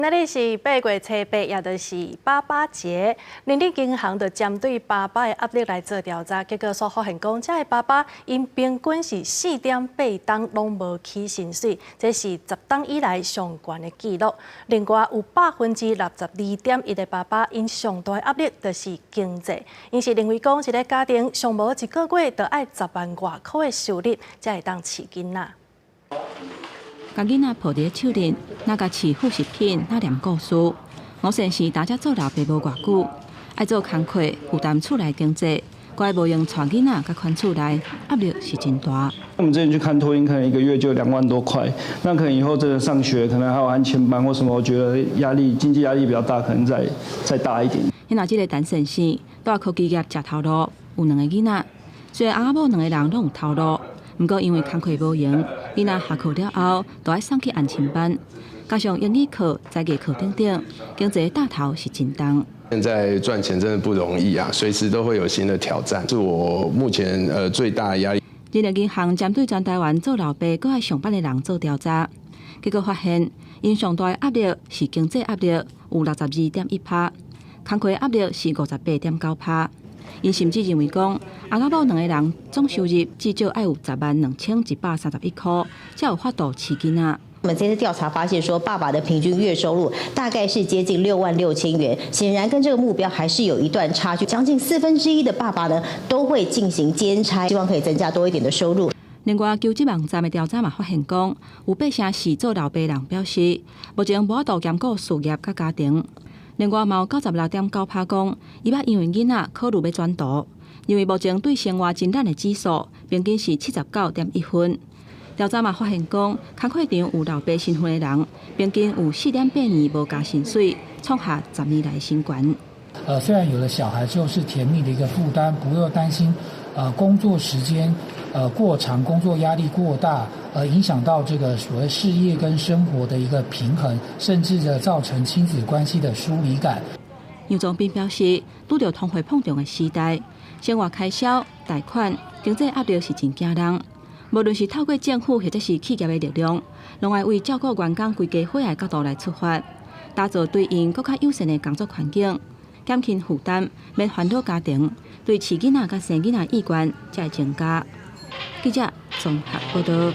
今仔日是八月初八，也就是爸爸節。人力銀行就針對爸爸的壓力來做調查，結果所發現講，這个爸爸𪜶平均是4.8冬攏無起薪水，這是10冬以來上懸的紀錄。另外有62.1%的爸爸，𪜶上大的壓力就是經濟，𪜶是認為講，一个家庭上無一個月就愛10萬外箍的收入，才會當飼囡仔。共囡仔抱佇手裡，若共飼副食品，若念故事。吳先生佇遮做老爸無偌久，愛做工課，負擔厝內經濟，閣愛無閒帶囡仔佮看厝內，壓力是真大。我們之前去看托嬰，可能一個月就2萬多塊，那可能以後真的上學，可能還有安親班或什麼，我覺得壓力經濟壓力比較大，可能再大一點。現在這个陳先生蹛科技業食頭路，有兩个囡仔，雖然翁仔某兩个人攏有頭路。毋過因為工課無閒，囡仔下課了後都愛送去安親班，加上英語課、才藝課等等，經濟擔頭是真重。現在賺錢真的不容易啊，隨時都會有新的挑戰，是我目前最大的壓力。人力銀行針對全台灣做老爸閣愛上班的人做調查，結果發現，𪜶上大的壓力是經濟壓力，有62.1趴；工課壓力是58.9趴。𪜶甚至認為講，翁仔某兩个人總收入至少愛有102,131箍，才有法度飼囡仔。我們這次調查發現，說爸爸的平均月收入大概是接近6萬6千元，顯然跟這個目標還是有一段差距。將近1/4的爸爸呢，都會進行兼差，希望可以增加多一點的收入。另外，求職網站的調查嘛發現講，有八成四做老爸人表示，目前無法度兼顧事業佮家庭。另外，嘛有96.9趴講，伊捌因為囡仔考慮欲轉途，認為目前對生活真難的指數平均是79.1分。調查嘛發現講，工課場有老爸身份的人，平均有4.8年無加薪水，創下10年來新高。雖然有了小孩就是甜蜜的一個負擔，不用擔心，工作時間過長，工作壓力過大，影響到這個所謂事業跟生活的一個平衡，甚至的造成親子關係的疏離感。楊宗斌表示，拄著通貨膨脹的時代，生活開銷、貸款、經濟壓力是真驚人。無論是透過政府或者是企業的力量，攏愛為照顧員工規家伙的角度來出發，打造對𪜶閣較友善的工作環境，減輕負擔，免煩惱家庭，對飼囡仔佮生囡仔意願才會增加。記者綜合報導。